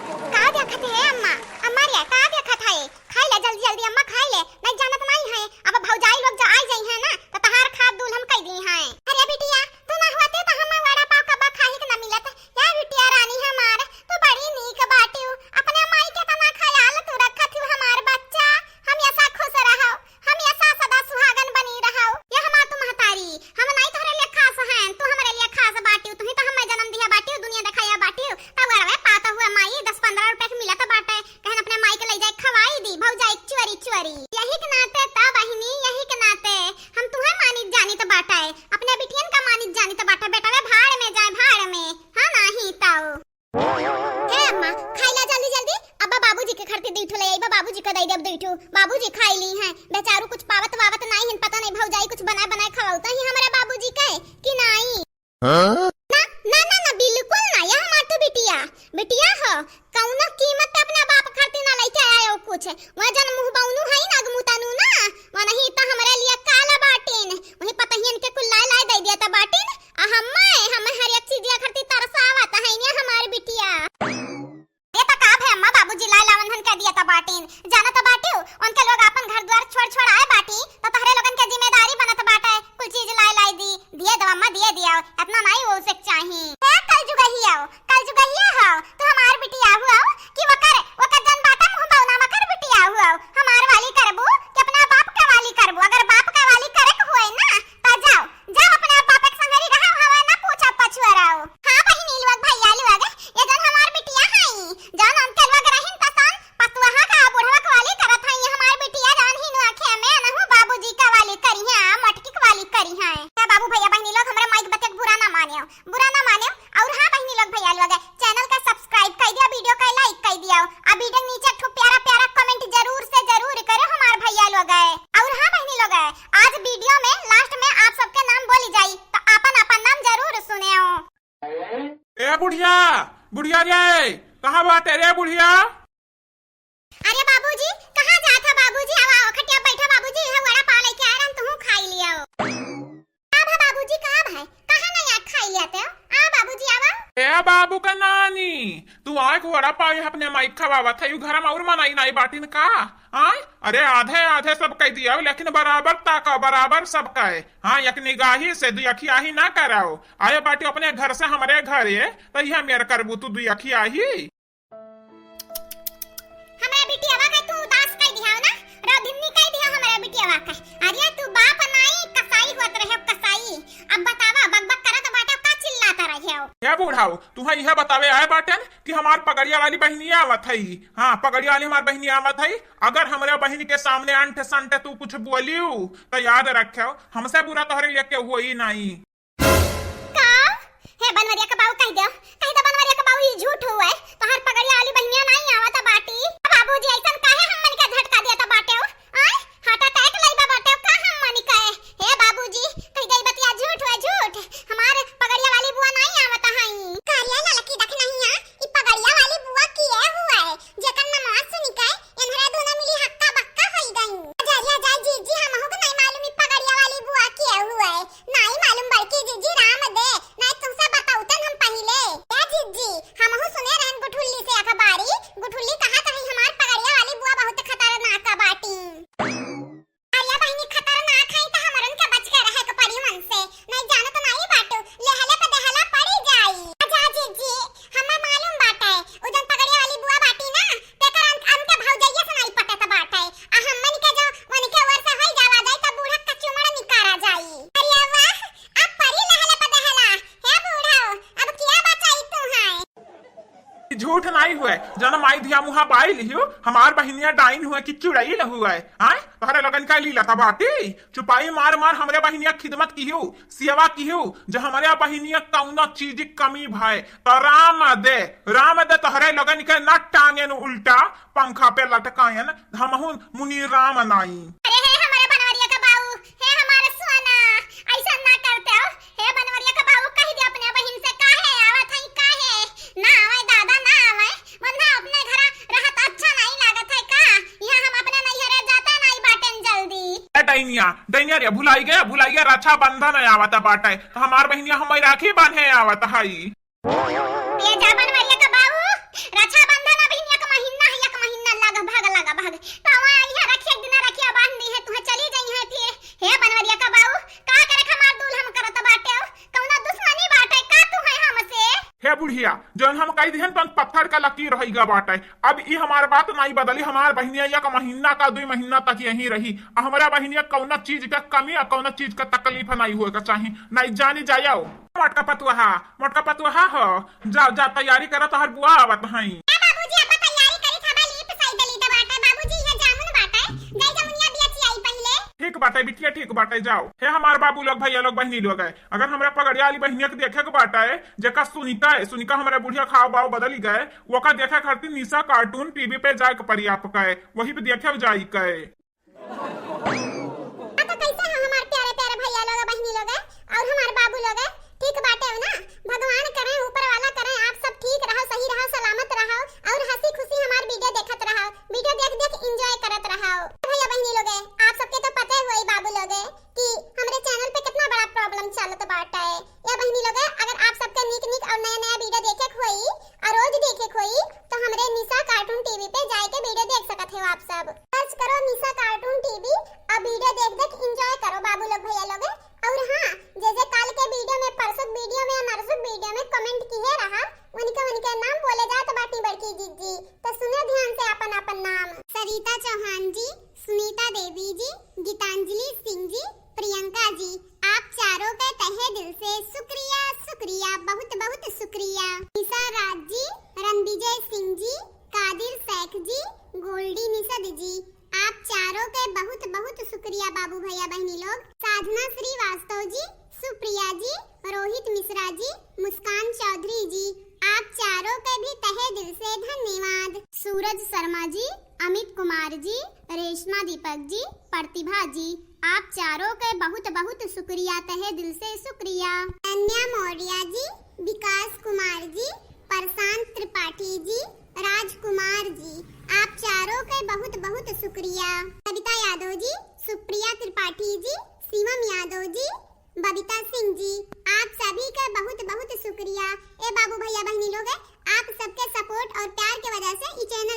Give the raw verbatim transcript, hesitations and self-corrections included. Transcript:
का देखत है अम्मा? अम्मा रे, का देखत है? खाई ले जल्दी जल्दी अम्मा, खाई ले। नहीं जानत नहीं है, अब भौजाई लोग जो आई जाई है ना, तो तहार खाद दूल हम कई दी हैं। अरे बिटिया, तू ना होते तो हम वड़ा पाव कब्बा खाही के ना मिलत। या बिटिया रानी हमार, तू बड़ी नीक बाटिउ, अपने माई के तना ख्याल तू रखत हू हमार बच्चा। हमेशा खुश रहो, हमेशा सदा सुहागन बनी रहो। ये हमार तू महतारी, हम नहीं तोहरे लिए खास हैं, तू हमरे लिए खास बाटिउ, तू ही तो हमें जन्म दिया बाटिउ, दुनिया दिखाया बाटिउ। तब गरवे पात हुआ माई दस पन्द्रह रुपया के मिलत बाटे, कहन अपने माई के ले जाए खवाई दी, भौजाई चोरी चोरी। यही के नाते त बहिनी, यही के नाते हम तुहे मानित जानित बाटे, अपने बिटियन का मानित जानित बाटे, बेटवे भाड़ में जाए, भाड़ में। हाँ, नाही ताऊ। हे अम्मा, खाई ला जल्दी जल्दी, अब्बा बाबूजी के खरती दुई ठो ले आई, बा बाबूजी के दे देब दुई ठो, बाबूजी खाई ली हैं। बेचारू कुछ पावत वावत नाई हिन, पता नहीं भौजाई कुछ बनाए बनाए खवाउता ही हमारे बाबूजी के कि नाई। हाँ? ना, ना, ना, ना, बिल्कुल ना, यह हमार तो बिटिया, बिटिया हो, कौनो कीमत पे अपना बाप खरती ना लेके आयो कुछ। वह जन मुंह बौनू है ना, अगमुतानू ना, वह नहीं तो हमरे लिए काला बाटिन, वही पतहियन के कुल लाए लाए दे दिया था बाटिन। आ हम्मे, हम्मे हर एक चीजिया खरती तरसावत है ये हमार बिटिया। ये तो का भे अम्मा, बाबूजी लाए लावन हन कह दिया था बाटिन। जाना तो बाटिउ, उनके लोग आपन घर द्वार छोड़ छोड़ आए बाटी, तो तहरे लोगन के जिम्मेदारी बनत बाटे, कुल चीज लाए लाए दी, दिए दो अम्मा, दिए दियो, इतना नहीं हो सक चाही। हे कल जुगहिया, कल जुगहिया हो, तू हमार बिटिया हुआ कि वकर, वकर जन बाटा मुंह बौना मकर बिटिया हुआ, हमार वाली करबू कि अपना बाप के वाली करबू? अगर बाप के वाली करे के हुए ना, तो जाओ, जाओ अपने आप बाप के संगरी रहो, हवा ना पूछा पछुआ रहो। हाँ बहिनी लोग, भैया लोग, ये जन हमार बिटिया हई, जन उनके लोग रहिन तसन पतुआ का बुढ़वा के वाली करत हई, ये हमार बिटिया जन ही नु आखे में नहु बाबूजी का वाली करी है, मटकी के वाली करी है। क्या बाबू भैया बहिनी लोग, हमरे माइक बते के बुरा ना मानियो, बुरा ना मानियो। और हाँ बहिनी लोग भैया लोग, channel का subscribe कर दिया, video का like कर दिया, अब video के नीचे एक ठो प्यारा प्यारा comment जरूर से जरूर करो हमार भैया लोग। और हाँ बहिनी लोग, आज video में last में आप सबके नाम बोली जाई, तो आपन आपन नाम जरूर सुने हो। ए बुढ़िया, बुढ़िया रे, कहाँ बाटे रे बुढ़िया? अरे बाबूजी, कहाँ जात है बाबूजी? आवा, आवा, खटिया बैठा बाबूजी, यह वड़ा पाव लेके आए रहन, तुहू खाई लियो। का भा बाबूजी, का भा? कहाँ नहीं आके खाई लिया ते? आ बाबूजी, आवा। ए बाबू का नानी, तू आके वड़ा पाव यहाँ अपने माई खवावत है, यू घर में और मनाई नाई बाटिन का? आय? अरे आधे आधे सब कह दिया, लेकिन बराबर ताका, बराबर सब कहे। हाँ, एक निगाही से दुई अखियाही ना कराओ। आए बाटी अपने घर से हमरे घरे, तो यह मेर करबू तू दुई अखियाही? हमरा बिटियावा के तू उदास कई दिहाओ ना, रोधिनी कई दिहाओ हमरा बिटियावा के। अरे तू बाप नाई, कसाई होत रहे, कसाई। अब बतावा, बकबक करत बाटे, का चिल्लात रहे हो? ए बुढ़ाऊ, तुहा इहे बतावे आए बाटेन कि हमार पगड़िया वाली बहिनिया आवत हई। हाँ, पगड़िया वाली हमार बहिनिया आवत हई। अगर हमरे बहिन के सामने अंट संट तू कुछ बोलियो, तो याद रखो, हमसे बुरा तोहरे लिए केहू होई नाई। का? हे बनवरिया के बाऊ कह दे, कह दे बनवरिया के बाऊ, ई झूठ हुए, तोहार पगड़िया वाली बहिनिया नाई आवत बाटी। बाबूजी ऐसन काहे हमन के झटका दिया त बाटे हो? आय, heart attack लइबा बाटे हो का हमन के? हे बाबूजी, कह दे ई बतिया झूठ हुए, झूठ। हमार पगड़िया वाली बुआ नाई आवत हई। का रे ललकी देख नहीं आ, ई पगड़िया वाली बुआ किए हुए, जेकर नमवा सुन के एनहरे दोनों मिली हक्का बक्का होई गई। जरिया जाए जीजी, हमहू के नाई मालूम ई पगड़िया वाली बुआ किए हुए। नाई मालूम बड़की जीजी राम दे, नाई तुमसे बताउतन हम पहिले। ए जीजी, हमहू सुने रहन गुठुल्ली से अखबारी, गुठुल्ली कहत रही हमार पगड़िया वाली बुआ बहुत खतरनाक बाटी। अरे बहिनी खतरनाक है त हमरन के बच के रहे के पड़ी उनसे, नाई जानत नाई बाटू, लेहले पे देहला पड़ी जाई। अच्छा जीजी, हमें मालूम बाटे, उ जन पगड़िया वाली बुआ बाटी ना, तेकर अन-, अनके भौजैया से नाई पटत बाटे। आ हमन के जो उनके ओर से होई जावा जाई, त बूढ़ा का चुमड़ निकारा जाई। अरे वाह, अब परी लहले पदहला। हे बूढ़ा, अब क्या बचाई तू है? ई झूठ नाई हुए, जन माई धिया मुहा बाई लिहियो, हमार बहिनिया डाइन हुए कि चुड़ैल हुए। आय, तोहरे लगन का लीला त बाटी, चुपाई मार मार हमरे बहिनिया खिदमत किहियो, सेवा किहियो, जो हमरे बहिनिया कौनो चीज की कमी भय, त राम दे, राम दे तोहरे लगन के न टांगेन उल्टा, पंखा पे लटकायन, हमहू मुनि राम नाई। अरे हे हमारे बनवरिया का बाऊ, हे हमारे सोना, ऐसा ना करते हो। हे बनवरिया का बाऊ, कह दे अपने बहिन से काहे आवत है, काहे ना आवे दादा, ना आवे। वरना अपने घरा रहत अच्छा नहीं लागत है का? यहाँ हम अपने नैहरे जाते नहीं बाटेन जल्दी। ए डैनिया, डैनिया रे, भुलाई गया, भुलाई गया, रक्षाबंधन आवत बाटे, तो हमार बहिनिया हमारी राखी बांधे आवत हई। ए जा बनवरिया का बाऊ, रक्षाबंधन ए बुढ़िया, जौन हम कही दिहन तौन पत्थर का लकीर होइगा बाटे। अब ई हमार बात नाई बदली, हमार बहिनिया एक महीना का दुई महीना तक यहीं रही। आ हमरा बहिनिया कौनो चीज का कमी आ कौनो चीज का तकलीफ नाई होए का चाही, नाई जानी जायो। मोटका पतुहा, मोटका पतुहा हो, जा, जा तैयारी करा, तोहर बुआ आवत हई। ए बाबूजी, अब तैयारी करी था, लीप साई दली त बाटे। बाबूजी, यह जामुन बाटे, गई जमुनिया बिया चियाई पहिले। ठीक बाटे बिटिया, ठीक बाटे, जाओ। हे हमार बाबू लोग, भैया लोग, बहिनी लोग है, अगर हमरा पगड़िया वाली बहिनिया के देखे के बाटे, जेका सुनीता है, सुनीता हमारे बुढ़िया खाव बाव बदली गए, ओका देखे खातिर निशा कार्टून टीवी पे जाए के पड़ी आपका है, वही पे देखे जाई के। हाँ तो कैसे हो हमार प्यारे प्यारे भैया लोग, बहिनी लोग और हमार बाबू लोग, ठीक बाटे हो ना? भगवान करे, ऊपर वाला करे, आप सब ठीक रहो, सही रहो, सलामत रहो और हंसी खुशी हमार वीडियो देखत रहो। वीडियो देख देख एंजॉय करत रहो। भैया बहिनी लोग, आप सबके तो पता ही होई बाबू लोग कि हमरे चैनल पे कितना बड़ा प्रॉब्लम चलत बाटे। या बहिनी लोग, अगर आप सबके नीक नीक और नया नया वीडियो देखे के होई और रोज देखे के होई तो हमरे निशा कार्टून टीवी पे जाए के वीडियो देख सकत हो आप सब। सर्च करो निशा कार्टून टीवी और वीडियो देख देख एंजॉय करो बाबू लोग भैया लोग। और हाँ, जे जे काल के वीडियो में, परसों वीडियो में या नरसों वीडियो में कमेंट किहे रहा, उनके उनके नाम बोले जात बाटी बड़की जीजी, तो सुनो ध्यान से अपन अपन नाम। सरिता चौहान जी, सुनीता देवी जी, गीतांजलि सिंह जी, प्रियंका जी, आप चारों के तहे दिल से शुक्रिया, शुक्रिया, बहुत बहुत शुक्रिया। निशा राज जी, रणविजय सिंह जी, कादिर शेख जी, गोल्डी निषद जी, आप चारों के बहुत बहुत शुक्रिया बाबू भैया बहिनी लोग। साधना श्रीवास्तव जी, सुप्रिया जी, रोहित मिश्रा जी, मुस्कान चौधरी जी, आप चारों के भी तहे दिल से धन्यवाद। सूरज शर्मा जी, अमित कुमार जी, रेशमा दीपक जी, प्रतिभा जी, आप चारों के बहुत बहुत शुक्रिया, तहे दिल से शुक्रिया। अनन्या मौर्य जी, विकास कुमार जी, प्रशांत त्रिपाठी जी, राजकुमार जी, आप चारों के बहुत बहुत शुक्रिया। सविता यादव जी, सुप्रिया त्रिपाठी जी, शिवम यादव जी, बबीता सिंह जी, आप सभी का बहुत बहुत शुक्रिया। ए बाबू भैया बहिनी लोग, आप सबके सपोर्ट और प्यार के वजह से ई चैनल